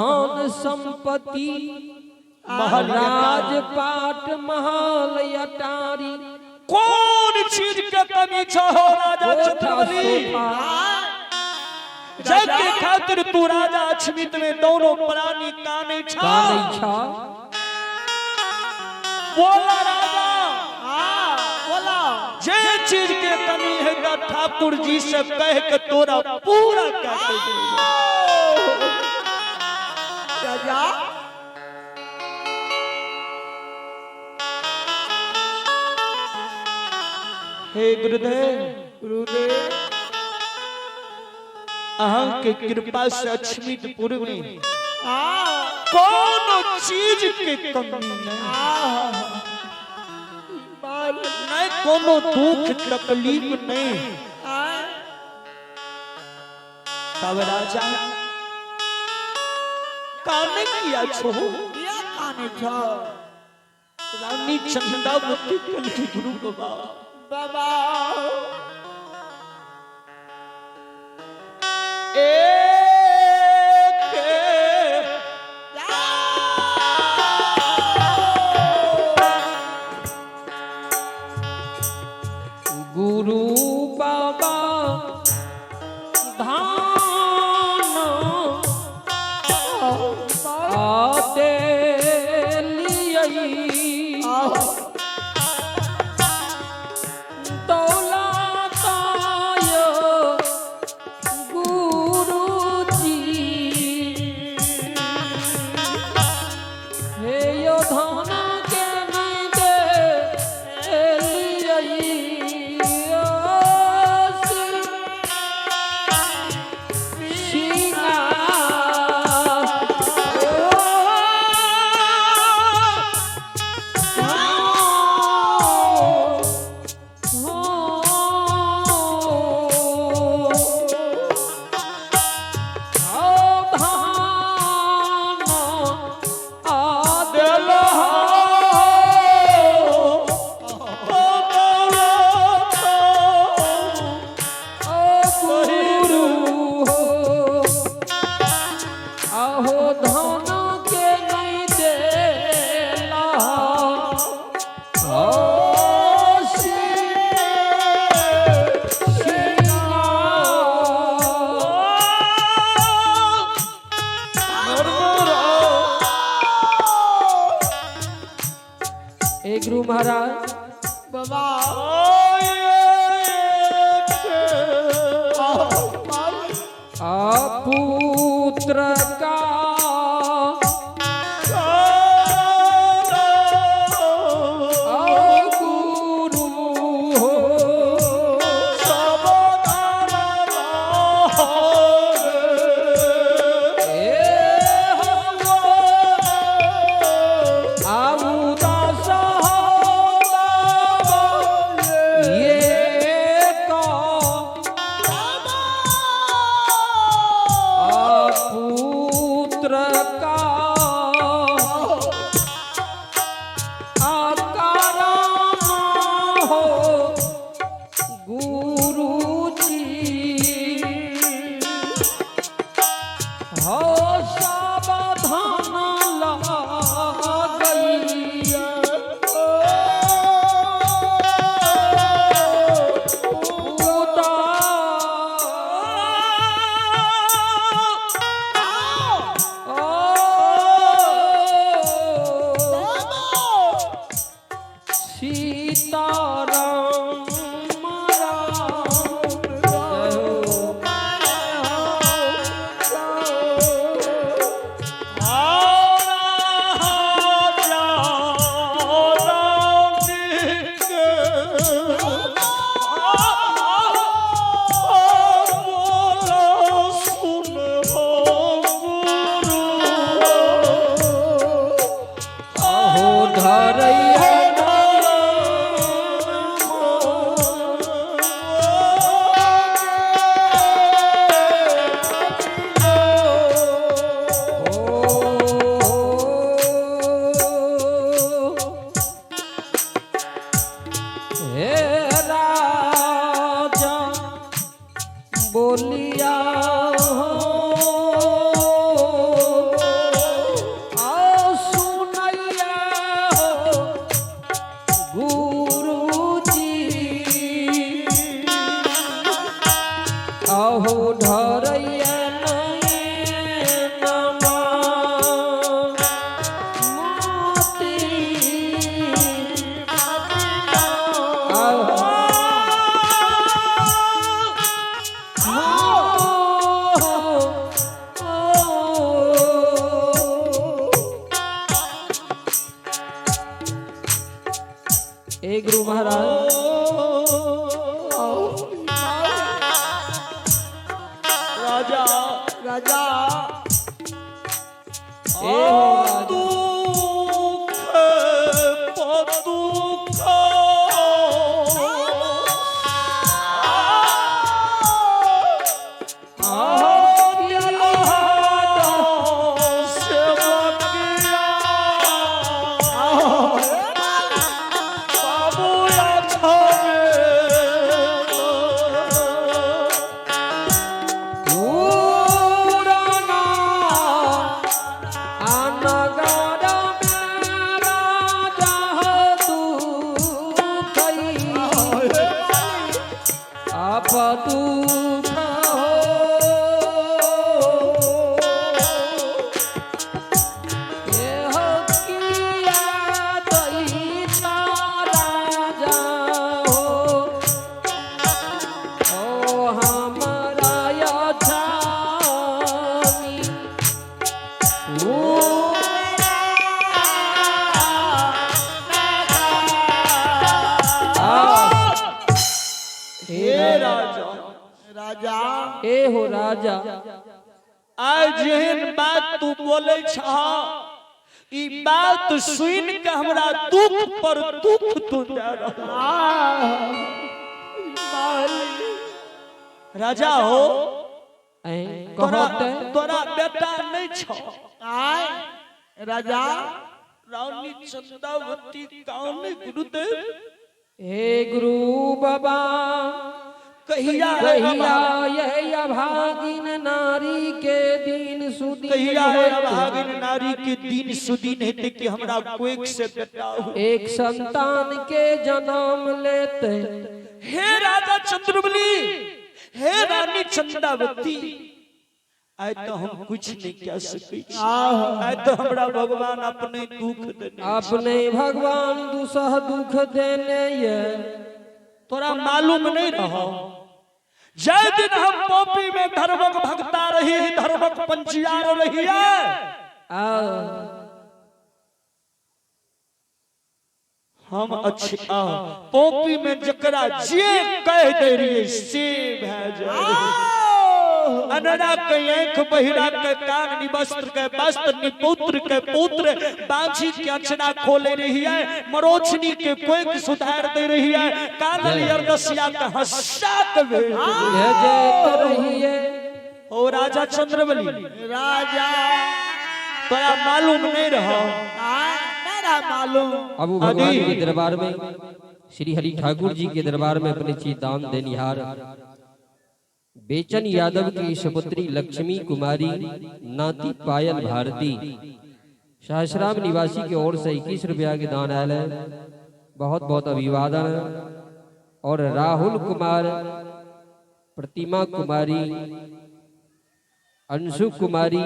धन संपत्ति महल राजपाट महल अटारी कोन चीज के कमी छो हो राजा कोठा चंद्रबली सोफा जग के खातिर तू राजा अछमित में दोनों प्राणी काने छा कानै छा बोला राजा बोला जे चीज के कमी है ता ठाकुर जी से कह के तोरा पूरा कर दे। राजा हे गुरुदेव गुरुदेव अहाँ के कृपा से अछमितपुर में आ कोनो चीज के कमी नहीं आ बाल नहीं कोनो दुख तकलीफ नहीं आ तब राजा काने किया छो या काने छ रानी चंदावती कल गुरु बाबा बाबा एक गुरु बाबा धान आते लियई दौलताय गुरुजी हे यो धन के नहीं दे लियई आहो धन के नहीं देला ओ ए गुरु महाराज बाबा आ पुत्र का ओ गुरु हो ए हो आऊ दास हो बाबा ये तो पुत्र का आकार हो गुरुजी हो सावधान लगैया उदा ओ ए हो राजा। दुख पदुख पुराना अनगर में राजा दुखई आप दुख हो एह किया दई छ राजा हो ओ हमरा यछामी हे राजा, राजा ए हो राजा, आइ जेहन बात तू बोले छह, ई बात सुन के हमरा दुख पर दुख तू दे रहल। राजा हो, ऐं तोरा कहते तोरा बेटा नहीं छ। आय राजा। रानी चंदावती कौन गुरुदेव? हे गुरु बाबा, कहिया कहिया यह अभागिन नारी के दिन सुदिन कहिया होत। अभागिन नारी के दिन सुदिन हेते कि हमरा कोई से बेटा हो, एक संतान के जन्म लेते। हे राजा चंद्रबली, हे रानी चंदावती, आय तो हम कुछ नहीं कह सकै छी। आय तो हमरा भगवान अपने दुख देने, अपने भगवान दुसह दुख देने ये। तोरा मालूम नहीं रहो, जय दिन हम पोपी में धर्मक भक्ता रही, धर्मक पंचियार रही है, आ हम अच्छे आ पोपी में जकरा जे कह दे रही से भै जाए। अनरा के आंख, बहिरा के कान, निवस्त्र के वस्त्र, निपुत्र के पुत्र, बांझी के अचना खोले रही है, मरोछनी के कोई सुधार दे रही है, कानल यरदसिया के हंसा के भेज दे रही है। भेजत रहिए। ओ राजा चंद्रबली, राजा, तोरा मालूम नहीं रहा। आय मेरा मालूम। अब वो भगवान के दरबार में, श्री हरि ठाकुर जी के दरबार में अपने चीज दान देनिहार बेचन यादव की सुपुत्री लक्ष्मी कुमारी नाती पायल भारती सहसराम निवासी की ओर से 21 रुपया के दान आयल है, बहुत बहुत अभिवादन। और राहुल कुमार, प्रतिमा कुमारी, अंशु कुमारी,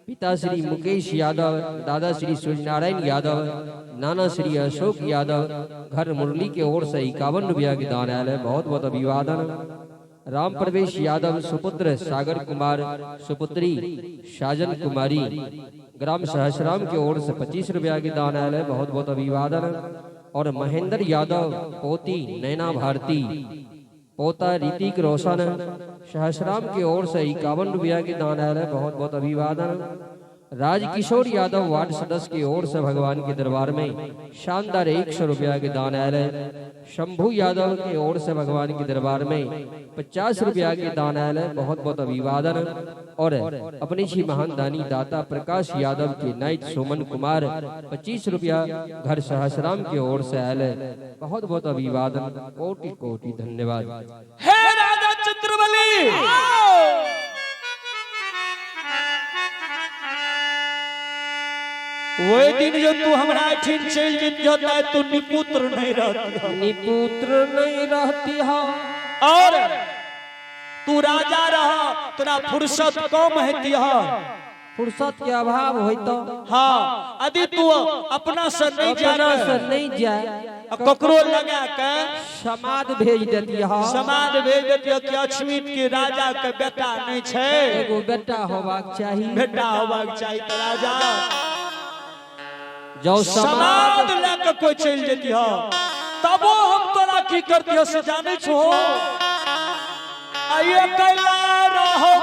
पिता श्री मुकेश यादव, दादा श्री सूर्यनारायण यादव, नाना श्री अशोक यादव, घर मुरली के ओर से 51 रुपया के दान आयल है, बहुत बहुत अभिवादन। राम प्रवेश यादव, सुपुत्र सागर कुमार, सुपुत्री साजन कुमारी, ग्राम सहसराम के ओर से 25 रुपया के दान आयल है, बहुत बहुत अभिवादन। और महेंद्र यादव, पोती नैना भारती, पोता ऋतिक रोशन, सहसराम की ओर से 51 रुपया के दान आयल है, बहुत बहुत अभिवादन। राजकिशोर यादव वार्ड सदस्य की ओर से भगवान के दरबार में शानदार 100 रुपया के दान आयल है। शंभू यादव की ओर से भगवान के दरबार में 50 रुपया के दान आयल है, बहुत बहुत अभिवादन। और अपने ही महान दानी दाता प्रकाश यादव के नाइट सोमन कुमार 25 रुपया घर सहसराम की ओर से आयल है, बहुत बहुत अभिवादन, कोटि कोटि धन्यवाद। हे राजा चंद्रबली, वही दिन जो तू हमरा एठिन चलि जइतिह त तू निपुत्र नहीं रहती, निपुत्र नहीं रहती हो, और तू राजा रह, तोरा फुर्सत कम हेतिह, फुर्सत के अभाव होई तो हाँ, यदि तू अपना से नहीं अपना जा से नहीं जाए, ककरो लगा के समाद भेज देती हो, समाज भेज देती कि अछमीत के राजा के बेटा नहीं छै, एगो बेटा होबाक चाही, बेटा होबाक चाही। त राजा जो समाज लए के कोई चलि जेती हो, तबो हम तोरा की करती हो से जानै छो। आइए कैला रहो